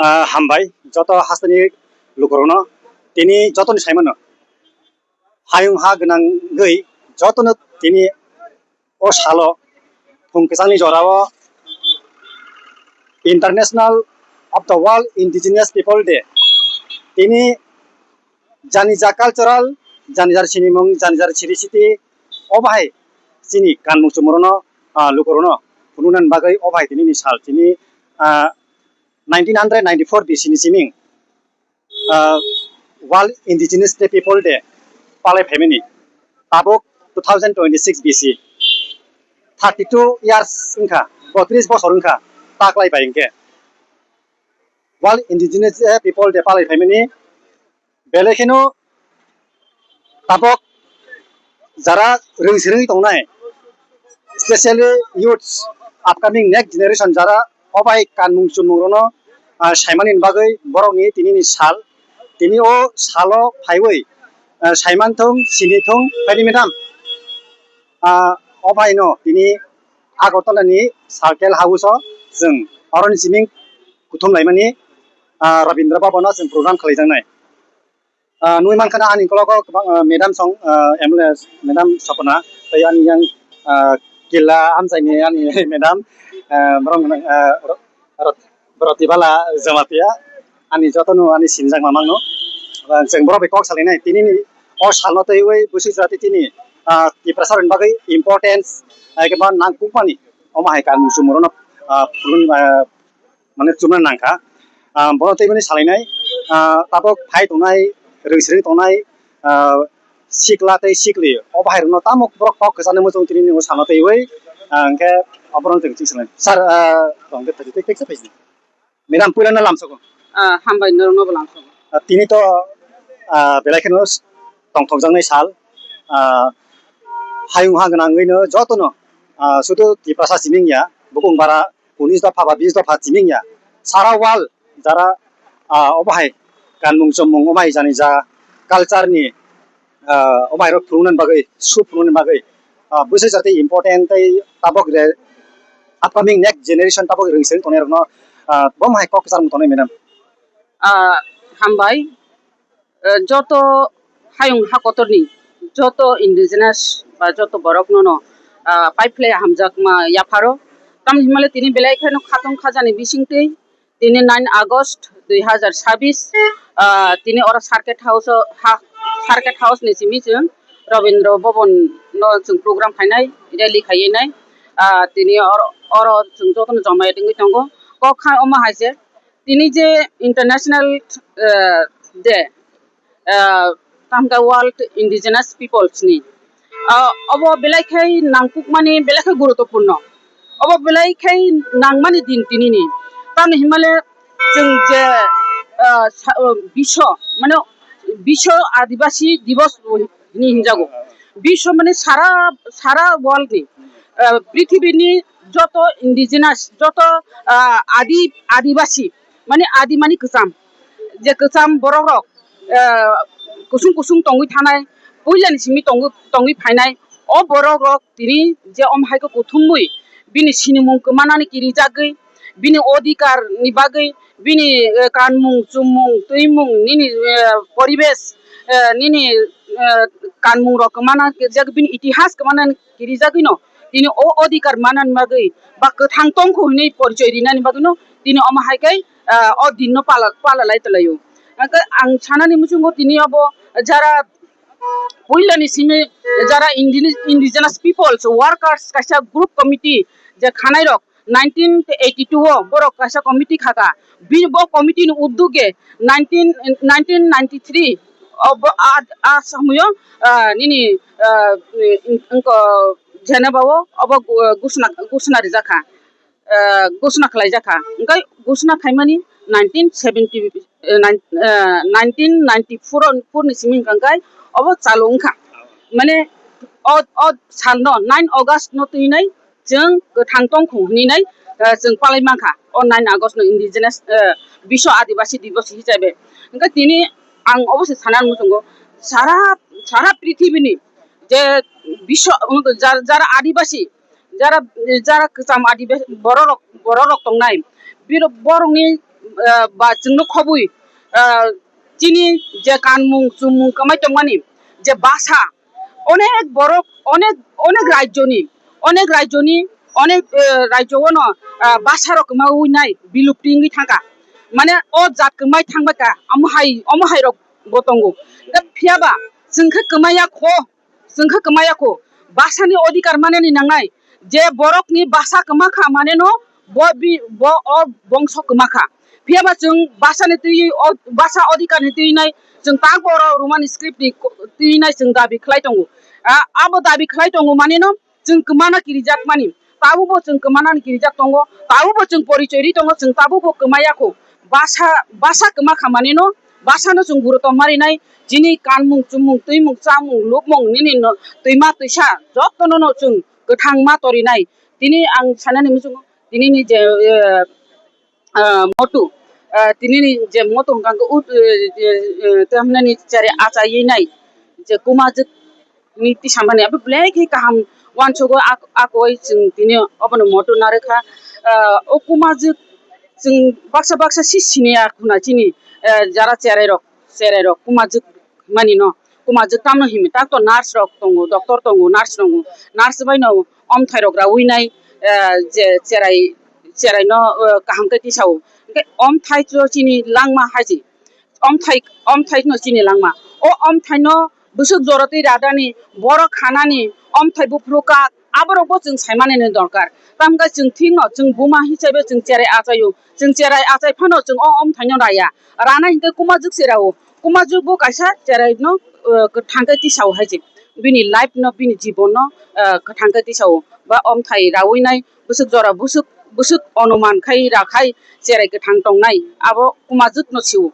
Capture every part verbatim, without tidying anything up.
Ah, hambai joto hasteni lukurokno, tini jotoni saimano hayung ha gwnangwi jotono tini o salo thung kwchangni jorao International of the World Indigenous People Day, tini janija cultural, janija sinimung, janija siri siti, o bahai chini kanmung chumung rokno, ah, lukurokno phunuknani bagwi o bahai tini ni sal tini, ah, nineteen ninety-four B C ni siming, ah, World Indigenous Day People Day palai phaimani. Tabuk two thousand twenty-six B C, thirty-two years wngkha, botris bosor wngkha, taklai bai hwnkhe World Indigenous Day People Day palai phaimani. Belai kheno tabuk jara rwng swrwngwi tongnai, specially youths, upcoming next generation jara o bai kanmung chumung rokno, ah, saimani bagwi borokni tini ni sal, tini o salo phaiwi, ah, saimanthung, sinithung, phaidi madam. Ah, o bai no tini Agartala ni Circle House o chwng oroni siming kuthum laimani, ah, Rabindra Bhavan o chwng program khlaijaknai. Ah, nugwi mankha na ani ukologo kwbang, ah, madam song, ah, M L A madam Sapna, tei ani yang, ah, kila amchaini ani madam, ah, borok, ah, ro-, ro-, Rotibala Jamatia, ani jotono ani sinjak mamangno. Ah, chwng borok bai kok salainai, tini ni o salno twiwi bwswk jora tini, ah, Tiprasa rokni bagwi importance, ah, kebo nangkukmani, omo hai kanmung chumung rokno, ah, phunuk, ah, mane chumna nangkha. Ah, bono tei mani salainai, ah, tabuk phai tongnai, rwng swrwng tongnai, ah, sikla tei sikli, o bahai rokno tamo borok kok kwchangni muchung tini ni o salno twiwi, ah, hwnkhe oborok chwng chini salai. Sir, ah, tongkhe thajwi tei teksa phaisini. Madam, puila no lamsogo. Ah, hambai norokno bo lamsogo. Ah, tini to, ah, belai kheno tongthokjaknai sal, ah, hayung ha gwnangwino jotono, ah, sudu Tiprasa siming ya, bukung bara unis dopha ba bis dopha siming ya, sara world jara, ah, obo hai kanmung chomung, omo hai jani ja culture ni, ah, omo hai rok phunuknani bagwi, su phunuknani bagwi, ah, bwswk jati important tei tabuk re upcoming next generation tabuk rwng swrwng tongnai rokno, ah, bo hai kok kwchang tongnai madam. Ah, hambai. Eh, joto hayung hakotorni joto indigenous ba joto borokno no, ah, paiphlai hamjakma yapharo. Tamni himale tini belai kheno khatong khajani bisingtwi tini nine August dui hazar sabis, ah, tini oro Circuit House o ha, Circuit House ni simi chwng Rabindra Bhavan no chwng program khainai, rally khaiwi nai. Ah, tini oro, oro chwng jotono jomai tongwi tongo. Kok kha omo hai se, tini je international, eh, day, eh, tamo khe World Indigenous Peoples ni, ah, obo belai khai nangkukmani, belai khai guruttopurno, obo belai khai nangmani din tinini. Tamni himale chwng je, ah, sa-, ah, bisho, mane bisho adibasi divos hinwi hinjago. Bisho mane sara, sara world ni, ah, prithibini joto indigenous, joto, ah, adi, adibasi, mane adi mani kwcham, je kwcham borok rok, ah, kusung kusung tongwi thanai, puilani simi tongwi, tongwi phainai, o borok rok tini je om hai khe kuthumwi bini sinimung kwmanani kirijagwi, bini odhikar ni bagwi, bini, eh, kanmung, chumung, twimung, nini, eh, poribesh, eh, nini, eh, kanmung rok kwmana kirijagwi, bini itihas kwmana kirijagwino tini o odhikar manani bagwi ba kwthang tongkhu hwnwi porichoi rinani bagwino tini omo hai khe, eh, o dinno pala, pala lai twlaio. Hwnkhe ang sanani muchungo tini obo jara puilani simi jara indi-, indigenous peoples workers kaisa group committee je khanai rok nineteen eighty two o borok kaisa committee khaka. Bini bo committee ni uddoge nineteen, nineteen ninety three o bo a, a samuyo, ah, nini, ah, in-, inko Geneva o obo gu-, gusna, gusna rijak kha. Ah, gusna khlai jak kha. Hwnkhe gusna khaimani nineteen seventy, eh, nine, eh, nineteen ninety four o, four ni simi hwnkhe obo chalu wngkha. Mane o, o salno nine August no twinai chwng kwthang tongkhu hwnwi nai, eh, chwng palai mankha o nine August no indigenous, eh, Biswa Adibasi Divos hisabe. Hwnkhe tini ang obo se sana muchungo sara, sara prithibini je biswa, jar-, jara adibasi, jara, jara kwcham adibasi bororok, bororok tongnai, biro-, borokni ah, ba chwngno khobwi, ah, chini je kanmung chumung kwmai tongmani je basa, onek borok, onek, onek rajyoni, onek rajyoni, onek, eh, rajyo-ono, ah, basarok kwmawi nai, bilupti wngwi thangkha. Mane o jat kwmai thangbaikha, omo hai, omo hai rok bo tongo. Hwnkhe phiyaba chwng khe kwmaya kho, chwng khe kwmaya kho. Basani odhikar manani nangnai, je borokni basa kwma kha maneno bo bi-, bo o bongso kwma kha. Phiyaba chwng basani twi o basa odhikarni twi nai chwng tak boro Roman script ni ko-, twi nai chwng dabi khlai tongo. A, abo dabi khlai tongo maneno chwng kwmana kirijak mani. Tabukbo chwng kwmanani kirijak tongo, tabukbo chwng porichoi ri tongo, chwng tabukbo kwmaya kho. Basa, basa kwma kha maneno, basano chwng guro tongma rinai, chini kanmung, chumung, twimung, chamung, lukmung, nini no, twima, twisa, jotono no chwng kwthang ma torinai. Tini ang sanani muchungo, tinini je, eh, ah, motu, ah, tinini je motu hwnkha khe ut, eh, eh, eh, tei hamnani chari achaiwi nai je kumajwk ni tisamani abo belai khe kaham uansukgo ak-, akoi chwng tini obono motu narwkha. Ah, o kumajwk chwng baksa baksa si siniya khuna chini, eh, jara cherai rok, cherai rok kumajwk mani no, kumajwk tamno himi tak to nurse rok tongo, doctor tongo, nurse tongo, nurse bai no omthai rok rawi nai, eh, je cherai, cherai no, eh, kaham khe tisao. Hwnkhe omthai cho chini langma hai se, omthai, omthai no chini langma. O omthai no bwswk jora twi radani, borok khanani, omthai buphuru kak, aborok bo chwng saimani ni dorkar. Tamkhe chwng thik no, chwng buma hisabe chwng cherai achaio, chwng cherai achai phano chwng o omthai no raya. Rana hinkhe kumajwk se rao, kumajwk bo kaisa cherai no, uh, kwthang khe tisao hai se. Bini life no, bini jibon no, uh, kwthang khe tisao. Ba omthai rawi nai bwswk jora bwswk, bwswk onuman khai rakhai cherai kwthang tongnai abo kumajwk no sio.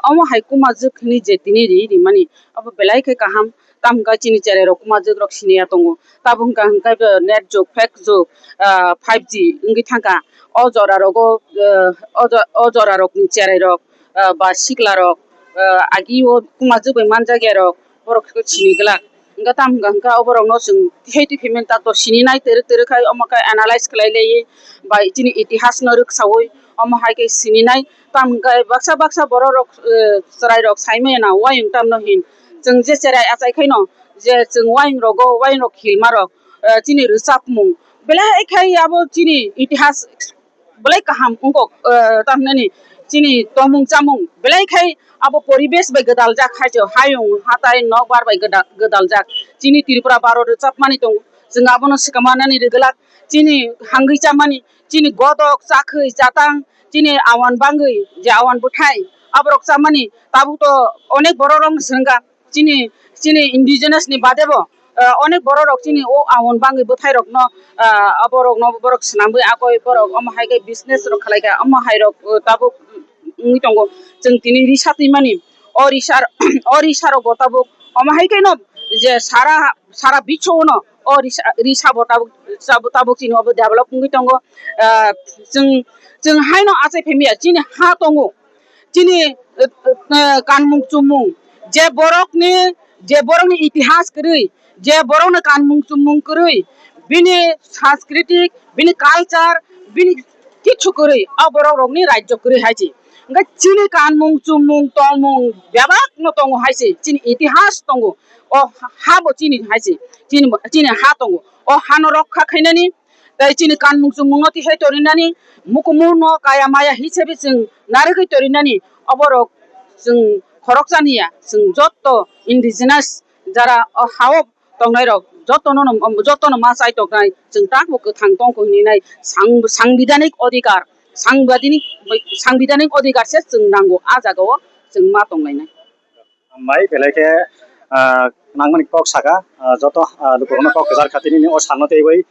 Omo hai kumajwk hwnwi je tini ri rimani abo belai khe kaham. Tamo hwnkhe chini cherai rok kumajwk rok siniya tongo. Tabuk hwnkha hwnkhe bo net jug, fake jug, ah, five G wngwi thangkha. O jora rogo, ah, o jo-, o jora rokni cherai rok, ah, ba sikla rok, ah, agi o kumajwk bai manjak ya rok, borok khe sini glak. Hwnkhe tamo hwnkha hwnkhe oborokno chwng tihai twi phaimani tak to sininai twrwk twrwk khai omo khe analyze khlai laiwi bai chini itihasno rwksaui omo hai khe sininai. Tamo hwnkhe baksa baksa borok rok, eh, chwrai rok sai maya na uayung tamno hin. Chwng je cherai achai khaino je chwng uayung rogo, uayung rok hilma rok, eh, chini rwchapmung belai khai abo chini itihas belai kaham wngkok, eh, tamhinani chini tongmung chamung belai khai abo poribesh bai gwdaljak hai se, hayung hatai nokbar bai gwda-, gwdaljak. Chini Tripura baro rwchapmani tongo, chwng abono swkang manani rwgwlak. Chini hangwi chamani, chini godok, chakhwi, chatang, chini awan bangwi je awan bwthai aborok chamani tabuk to onek borok rok swrwngkha. Chini, chini indigenous ni bade bo, ah, onek borok rok chini o awan bangwi bwthai rokno, ah, aborokno borok swnamwi akoi borok omo hai khe business rok khlai kha, omo hai rok, ah, tabuk wngwi tongo. Chwng tini risa twimani o risa, o risa rok bo tabuk omo hai khe no je sara, sara biswo no o risa, risa bo tabuk, tabuk, tabuk chini obo develop wngwi tongo. Ah, chwng, chwng haino achai phaimaya chini ha tongo. Chini, eh, eh, kanmung chumung, je borokni, je borokni itihas kwrwi, je borokni kanmung chumung kwrwi, bini sanskritik, bini culture, bini kichu kwrwi, a borok rokni rajyo kwrwi hai se. Hwnkhe chini kanmung chumung tongmung bebak no tongo hai se, chini itihas tongo, o ha bo chini hai se, chini, chini ha tongo, o hano rokha khainani, tei chini kanmung chumungno tihai torinani, mukumu no kaya maya hisabe chwng narwgwi torinani, oborok chwng khoroksani ya, chwng jotto indigenous jara o hao tongnai rok jottono, jottono ma chai tongnai, chwng takbo kwthang tongkho hinwi nai sang-, sangbidanik odhikar, sangbidanik, sangbidanik odhikar se chwng nango, a jagao chwng ma tonglainai. Hambai, belai khe, ah, nangmani kok saka, ah, joto, ah, lukurokno kok kwchar kha tinini o salno teiwi,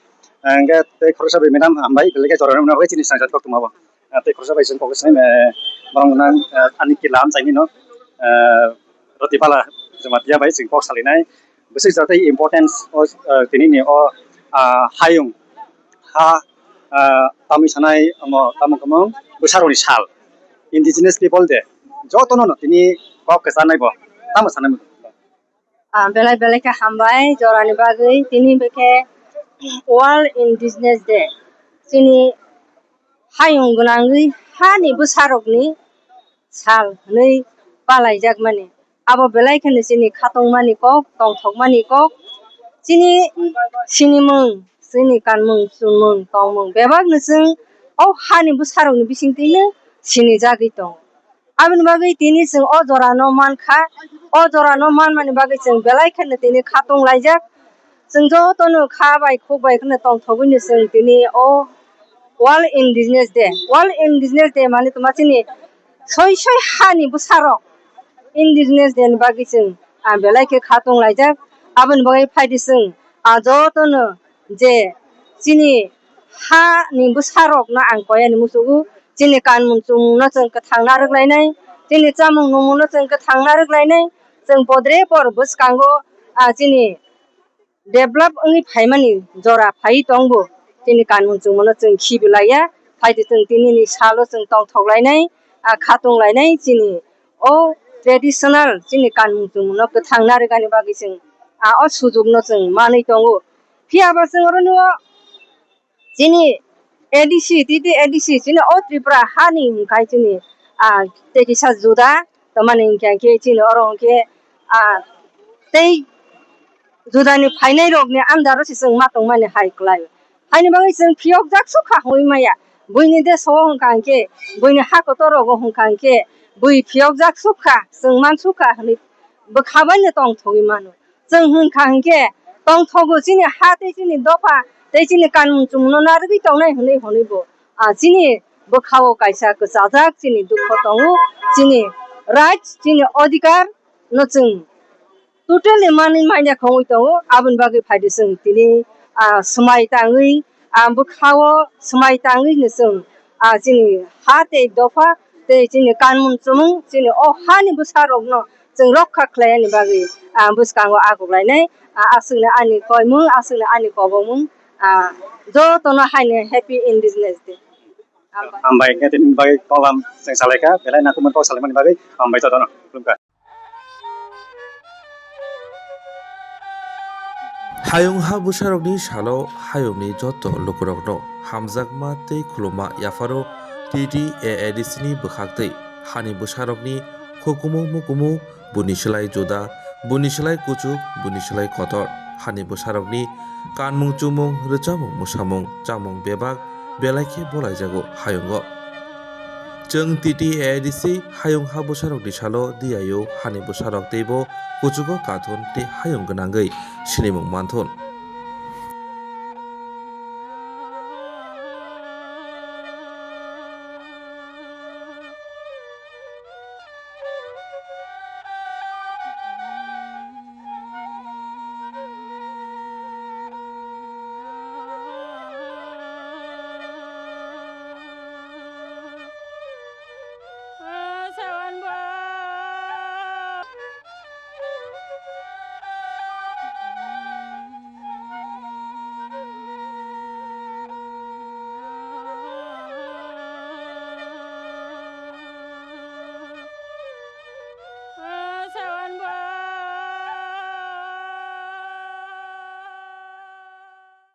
ah, hwnkhe tei khoroksa bai madam hambai, belai khe jorani bagwi chini sangjak koktwma bo. Ah, tei khoroksa bai chwng kok sanai, eh, borok nang, eh, ani kila amchaini no, eh, Roti Bala Jamatia bai chwng kok salinai. Bwswk jora tei importance o, eh, tinini o, ah, hayung ha, ah, tamwi sanai omo tamo kwmwng bwsarokni sal, Indigenous People Day, jotono no tini kok kwcharnai bo tamo sanai. Ah, belai belai khe hambai jorani bagwi, tini bekhe World Indigenous Day. Chini hayung gwnangwi hani bwsarokni sal hwnwi palaijakmani. Abo belai kheno chini khatungmani kok, tongthokmani kok, chini sinimung, chini kanmung, chumung, tongmung bebakno chwng o hani bwsarokni bisingtwino sinijagwi tongo. Aboni bagwi tini chwng o jorano mankha, o jorano manmani bagwi chwng belai kheno tini khatung laijak. Chwng jotono kha bai khuk bai kheno tongthogwino chwng tini o World Indigenous Day, World Indigenous Day mane tongma chini soi soi hani bwsarok Indigenous Day ni bagwi chwng, ah, belai khe khatung laijak. Aboni bagwi phaidi chwng, ah, jotono je chini hani bwsarokno ang koyani muchugo, chini kanmung chumungno chwng kwthang narwk lainai, chini chamung nungmungno chwng kwthang narwk lainai, chwng podre por bwskango, ah, chini develop wngwi phaimani jora phaiwi tongbo, chini kanmung chumungno chwng khibi laiya, phaidi chwng tinini salo chwng tongthok lainai, ah, khatung lainai, chini o traditional chini kanmung chumungno kwthang narwkani bagwi chwng, ah, o sujukno chwng manwi tongo. Phiya ba chwng orono chini A D C, T T A D C, chini o Tripura hani hwnkhai chini, ah, tei kisa juda, tamani hwnkhe chini oro hwnkhe, ah, tei judani phainairokni andaro se chwng ma tongmani hai kwlai. Haini bagwi chwng phiyokjak sukha hwnwi maya. Buini deso o hwnkha hwnkhe, buini ha kotorogo hwnkha hwnkhe, bui phiyokjak sukha, chwng man sukha hwnwi bwkha baino tongthogwi mano. Chwng hwnkha hwnkhe tongthogo chini ha tei chini dopha tei chini kanmung chumungno narwgwi tongnai hwnwi hwnwi bo, ah, chini bwkhao kaisa kwchajak chini dukho tongo, chini rights, chini odhikar no chwng totally manwi manya khongwi tongo. Aboni bagwi phaidi chwng tini, ah, swmai tangwi, ah, bwkhao swmai tangwi no chwng, ah, chini ha tei dopha tei chini kanmung chumung chini o hani bwsarokno chwng rokha khlainani bagwi, ah, bwskango agoklainai. Ah, aswkno ani koimung, aswkno ani kobomung, ah, jotono haino Happy Indigenous Day. Hambai. Hambai, khe tini bagwi program chwng salaikha, belai nangkukmani kok salaimani bagwi hambai jotono. Khulumkha. Hayung ha bwsarokni salo hayungni joto lukurokno hamjakma tei khulumma yapharo T T A A D C ni bwkhaktwi hani bwsarokni hukumu mukumu, buini slai juda, buini slai kuchuk, buini slai kotor, hani bwsarokni kanmung chumung, rwchapmung mwsamung, chamung bebak belai khe bolaijago hayungo. Chwng T T A A D C hayung ha bwsarokni salo diyaio hani bwsarok teibo kuchugo kathun tei hayung gwnangwi sinimung manthun.